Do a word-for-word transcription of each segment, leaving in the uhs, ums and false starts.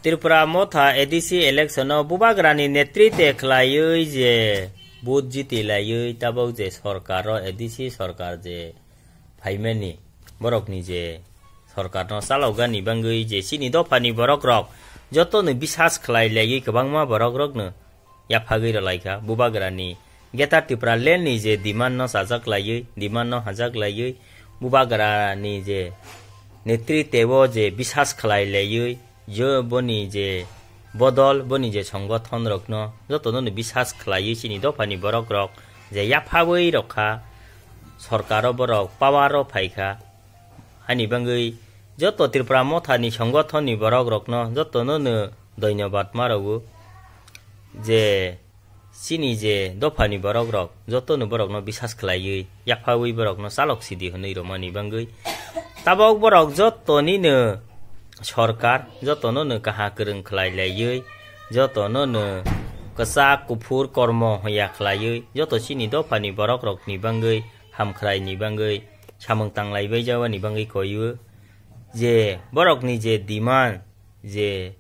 Tripura Motha A D C election o Bubagrani netritwe khlaiwi je vote jiti laiwi tabok je sorkar o A D C sorkar je phaimani borokni je sorkar no chalokgani bangwi je chini dophani borok rok jotono bisas khlai laiwi kwbangma borok rokno yaphagwi rwlaikha Bubagrani Greater Tipraland ni je demand no chajak laiwi, demand no hajak laiwi, Bubagrani je netritwe o je bisas khlai laiwi, je boni je bodol, boni je songothon rokno jotono no bisas khlaiwi chini dophani borok rok je yaphawi rokha, sorkar o borok power o phaikha. Ani bangwi joto Tripura Motha ni songothon ni borok rokno jotono no doinobad ma rwo je chini je dophani borok rok jotono borokno bisas khlaiwi yaphawi borokno chalok sidi hwnwi romani bangwi tabok borok jotonino sorkar jotono no kaha kwrwng khlai laiwi jotono no kwchak kuphur kormo hoya khlaiwi joto chini dophani borok rokni bangwi hamkhrai ni bangwi samung tanglai bai jawani bangwi koiwi je borokni je demand je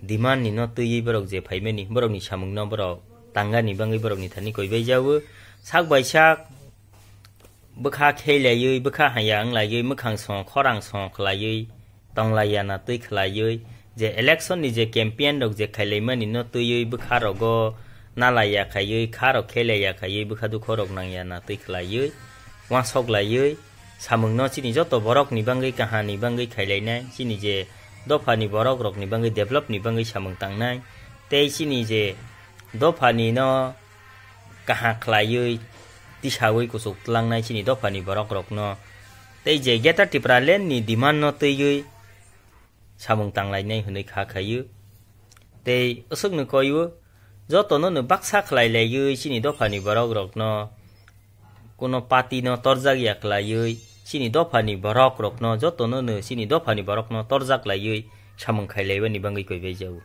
demand ni no twiwi borok je phaimani borokni samung no borok tangani bangwi borokni thani koi bai jawo sak bai sak bwkha khelaiwi bwkha haya wnglaiwi mwkhang song khorang song khlaiwi tonglaiya na twi khlaiwi je election ni je campaign rok je khailaimani no twiwi bwkha rogo nalaiya khaiwi kha rok khelaiya khaiwi bwkha dukho rok nangya na twi khlaiwi wansok laiwi samung no chini joto borok ni bangwi kaha ni bangwi khailainai chini je dopha ni borok rok ni bangwi develop ni bangwi samung tangnai tei chini je dopha ni no kaha khlaiwi tisawi kuchuk tlangnai chini dopha ni borok rok no tei je Greater Tipraland ni demand no twiwi samung tanglainai hwnwi kha khaio. Tei aswkno koio, jotono no baksa khlai laiwi chini dophani borok rokno kuno party no torjak ya khlaiwi, chini dophani borok rokno jotono no chini dophani borokno torjak laiwi samung khai laibani bangwi koi bai jago.